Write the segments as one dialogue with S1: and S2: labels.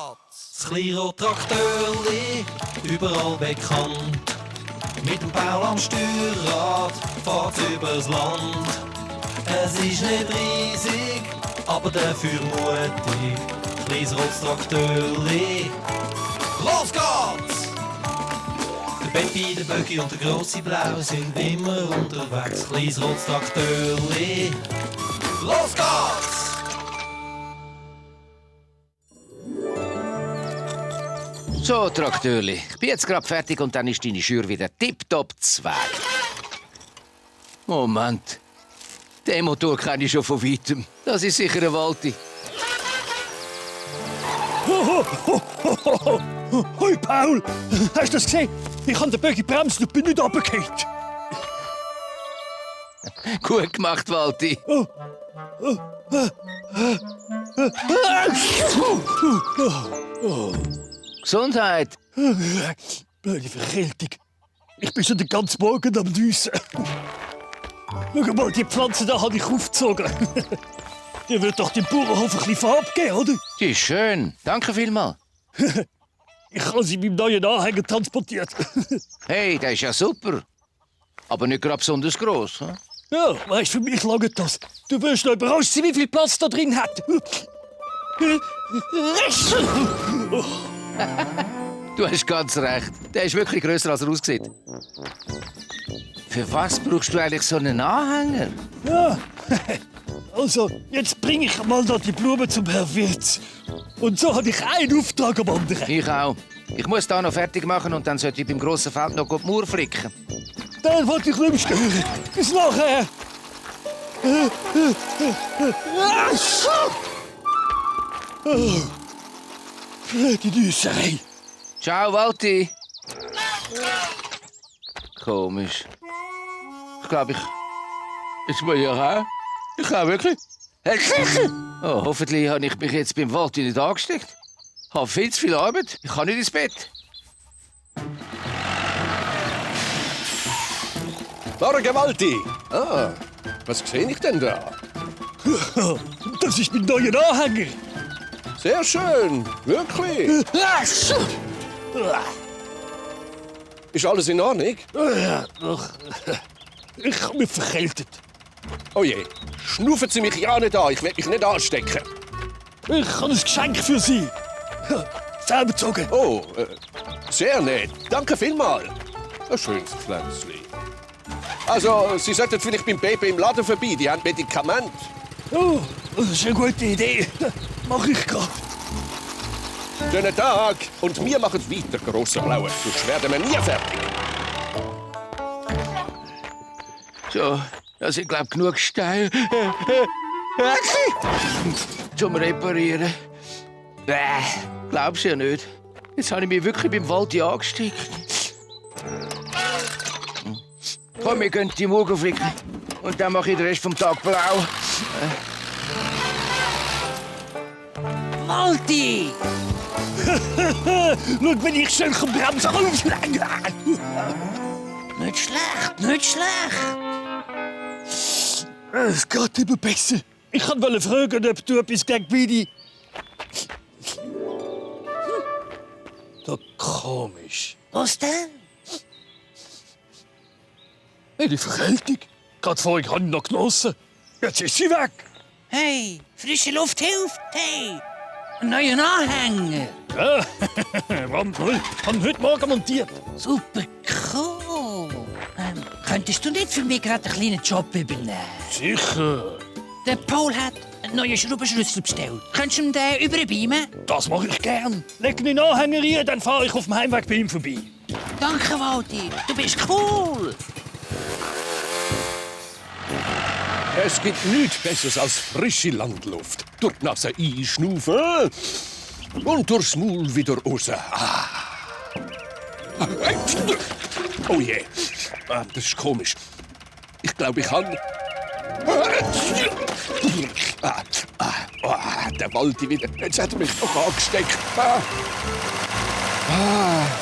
S1: Das kleine Traktörli, überall bekannt. Mit dem Bau am Steuerrad fahrt's übers Land. Es ist nicht riesig, aber dafür mutig. Kleines rotes Traktörli, los geht's! Der Baby, der Böcki und der grosse Blau sind immer unterwegs. Kleines rotes Traktörli, los geht's!
S2: So, Traktörli, ich bin jetzt gerade fertig und dann ist deine Schür wieder tipptopp zweig. Moment. Den Motor kenne ich schon von weitem. Das ist sicher ein Walti.
S3: Hoi, Paul! Hast du das gesehen? Ich habe den Böcki bremsen und bin nicht runtergefallen.
S2: Gut gemacht, Walti. Gesundheit.
S3: Blöde Verkältung. Ich bin schon den ganzen Morgen am Niesen. Schau mal, die Pflanzen da habe ich aufgezogen. Die wird doch dem Bauernhof ein bisschen Farbe geben, oder?
S2: Die ist schön. Danke vielmals.
S3: Ich habe sie mit meinem neuen Anhänger transportiert.
S2: Hey, der ist ja super. Aber nicht gerade besonders gross. Hm?
S3: Ja, weißt, für mich langt das. Du wirst noch überrascht sein, wie viel Platz da drin hat.
S2: Du hast ganz recht. Der ist wirklich grösser, als er aussieht. Für was brauchst du eigentlich so einen Anhänger?
S3: Ja, also, jetzt bringe ich mal da die Blumen zum Herrn Wirz. Und so habe ich einen Auftrag am anderen.
S2: Ich auch. Ich muss da noch fertig machen und dann sollte ich beim grossen Feld noch die Mauer flicken.
S3: Dann wollte ich nicht mehr stören. Bis nachher. Die Nüsserei.
S2: Ciao, Walti. Komisch. Ich glaube, Jetzt muss ich auch. Ich auch wirklich. Oh, hoffentlich habe ich mich jetzt beim Walti nicht angesteckt. Ich habe viel zu viel Arbeit. Ich kann nicht ins Bett.
S4: Morgen, Walti! Ah, was sehe ich denn da?
S3: Das ist mein neuer Anhänger.
S4: Sehr schön, wirklich. Ist alles in Ordnung?
S3: Ja, doch. Ich habe mich verkältet.
S4: Oh je, schnuffen Sie mich ja nicht an, ich will mich nicht anstecken.
S3: Ich habe ein Geschenk für Sie. Selber gezogen.
S4: Oh, sehr nett. Danke vielmals. Ein schönes Pflänzchen. Also, Sie sollten vielleicht beim Baby im Laden vorbei, die haben Medikamente.
S3: Oh, das ist eine gute Idee. Mach ich gerade.
S4: Schönen Tag. Und wir machen weiter, grosser Blauer. Sonst werden wir nie fertig.
S2: So, das sind, glaube ich, genug Steine. Zum Reparieren. Glaubst du ja nicht. Jetzt habe ich mich wirklich beim Walti angesteckt. Komm, wir gehen die Mauer flicken. Und dann mache ich den Rest vom Tag blau. Walti!
S3: Schau, wenn ich schön bremsen kann.
S2: Nicht schlecht, nicht schlecht.
S3: Es geht immer besser. Ich wollte fragen, ob du etwas gegen Bidi... Da komisch.
S2: Was denn?
S3: Hey, die Verkältung. Gerade vorhin habe ich noch genossen. Jetzt ist sie weg.
S2: Hey, frische Luft hilft. Hey, ein neuer Anhänger.
S3: Ja, Wand 0. Haben heute Morgen montiert.
S2: Super cool. Könntest du nicht für mich gerade einen kleinen Job übernehmen?
S3: Sicher.
S2: Der Paul hat einen neuen Schraubenschlüssel bestellt. Könntest du ihm den überbeamen?
S3: Das mache ich gern. Leg ihn in den Anhänger rein, dann fahre ich auf dem Heimweg bei ihm vorbei.
S2: Danke, Walti. Du bist cool.
S4: Es gibt nichts Besseres als frische Landluft. Durch die Nase einschnaufen und durchs Maul wieder raus. Oh je, das ist komisch. Ich glaube, ich kann... Der Walti wieder. Jetzt hat er mich doch angesteckt.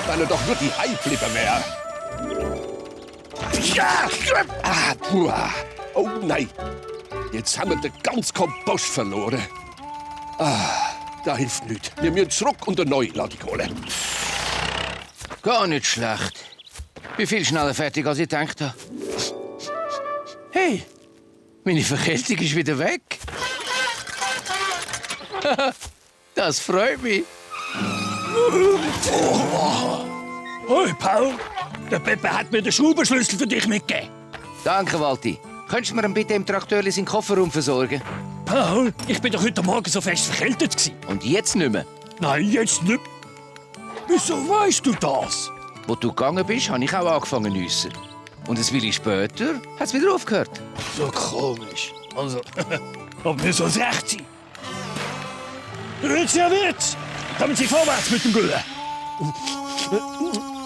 S4: Wenn er doch nur die Hei geblieben wäre. Oh nein, jetzt haben wir den ganzen Kompost verloren. das hilft nichts. Wir müssen zurück und eine neue Ladung holen.
S2: Gar nicht schlecht. Bin viel schneller fertig, als ich gedacht habe. Hey, meine Verkältung ist wieder weg. Das freut mich.
S3: Hoi, Paul. Der Pepe hat mir den Schraubenschlüssel für dich mitgegeben.
S2: Danke, Walti. Könntest du mir bitte im Traktor seinen Kofferraum versorgen?
S3: Paul, ich bin doch heute Morgen so fest verkältet gewesen.
S2: Und jetzt nicht mehr.
S3: Nein, jetzt nicht. Wieso weißt du das?
S2: Wo du gegangen bist, habe ich auch angefangen zu nüssen. Und ein Weile später hat es wieder aufgehört.
S3: So komisch. Also, aber mir soll es recht sein. Wird's ja wird's. Kommen Sie vorwärts mit dem Güllen.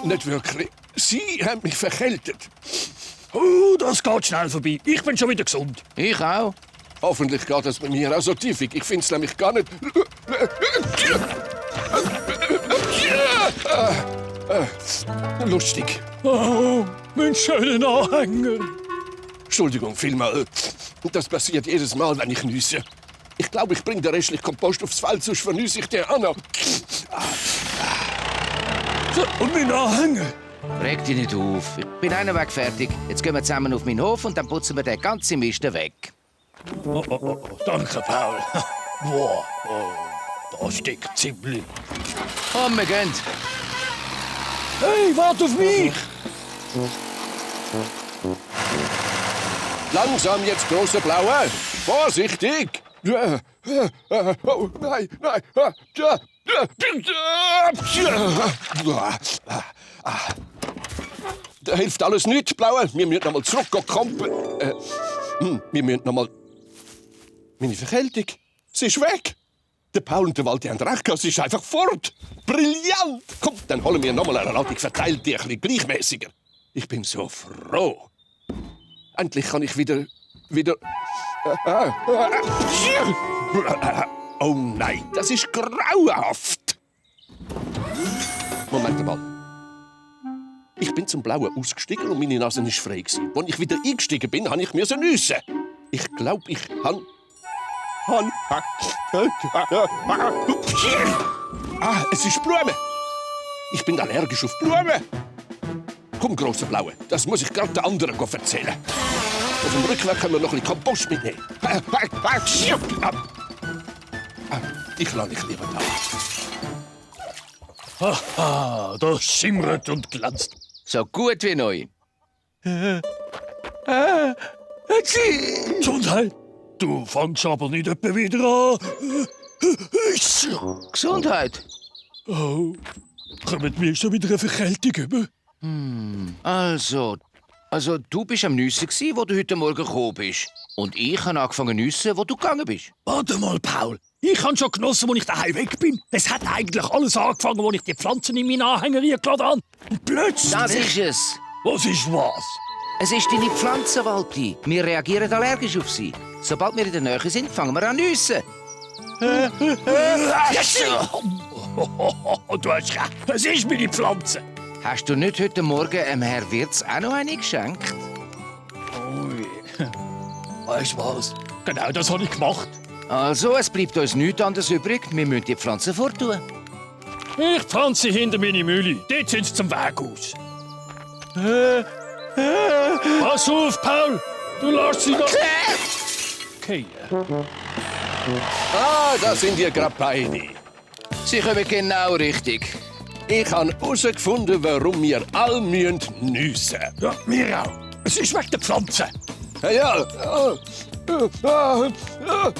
S4: Nicht wirklich. Sie haben mich verkältet.
S3: Das geht schnell vorbei. Ich bin schon wieder gesund.
S2: Ich auch.
S4: Hoffentlich geht das bei mir auch so tiefig. Ich finde es nämlich gar nicht... lustig.
S3: Oh, mein schöner Anhänger.
S4: Entschuldigung, vielmal. Das passiert jedes Mal, wenn ich nüsse. Ich glaube, ich bringe den restlichen Kompost aufs Feld, sonst vernüsse ich den an.
S3: So, und mein Anhänger?
S2: Reg dich nicht auf. Ich bin einen Weg fertig. Jetzt gehen wir zusammen auf meinen Hof und dann putzen wir den ganzen Mist weg.
S3: Danke, Paul. Wow, da steckt ziemlich.
S2: Komm, wir gehen.
S3: Hey, warte auf mich!
S4: Langsam jetzt, große Blaue. Vorsichtig. Oh, nein, nein. Da hilft alles nicht, Blaue. Wir müssen noch mal zurückkommen. Wir müssen noch mal... Meine Verkältung, sie ist weg. Der Paul und der Walti haben recht gehabt, sie ist einfach fort. Brillant! Komm, dann holen wir noch mal eine Ladung verteilt, die ein bisschen gleichmäßiger. Ich bin so froh. Endlich kann ich wieder... Oh nein, das ist grauenhaft. Moment mal. Ich bin zum Blauen ausgestiegen und meine Nase war frei. Als ich wieder eingestiegen bin, musste ich nüssen. Ich glaube, ich habe... Es ist Blume. Ich bin allergisch auf Blumen. Komm, große Blaue, das muss ich gerade den anderen erzählen. Auf dem Rückweg können wir noch ein bisschen Kompost mitnehmen. Ich lasse dich lieber da.
S3: Haha, das schimmert und glänzt.
S2: So gut wie neu.
S3: Gesundheit. Du fängst aber nicht etwa wieder an.
S2: Gesundheit.
S3: Oh, kommt mir schon wieder eine Verkältung über?
S2: Also, du bist am Nüssen gsi, wo du heute Morgen gekommen bist. Und ich habe angefangen zu nüssen, wo du gegangen bist.
S3: Warte mal, Paul. Ich habe schon genossen, als ich daheim weg bin. Es hat eigentlich alles angefangen, als ich die Pflanzen in meinen Anhänger reingeladen habe. Und plötzlich...
S2: Das ist es.
S3: Was ist was?
S2: Es ist deine Pflanze, Walti. Wir reagieren allergisch auf sie. Sobald wir in der Nähe sind, fangen wir an zu nüssen.
S3: Du hast recht. Es ist meine Pflanze.
S2: Hast du nicht heute Morgen Herrn Wirtz auch noch eine geschenkt?
S3: Ui. Weißt du was? Genau das habe ich gemacht.
S2: Also, es bleibt uns nichts anderes übrig. Wir müssen die Pflanzen forttun.
S3: Ich pflanze sie hinter meine Mühle. Dort sind sie zum Weg aus. Pass auf, Paul! Du lässt sie doch... Okay.
S4: Da sind die gerade beide.
S2: Sie kommen genau richtig.
S4: Ich habe herausgefunden, warum wir alle nüssen müssen.
S3: Ja, mir auch. Es ist wegen der Pflanze.
S4: Ja.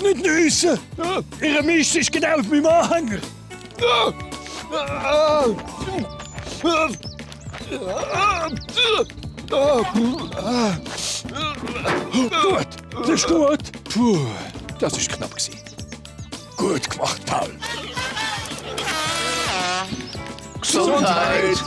S3: Nicht nüssen. Ihre Mist ist genau auf meinem Anhänger. Gut, das ist gut.
S4: Puh, das war knapp.
S3: Gut gemacht, Paul.
S2: Gesundheit.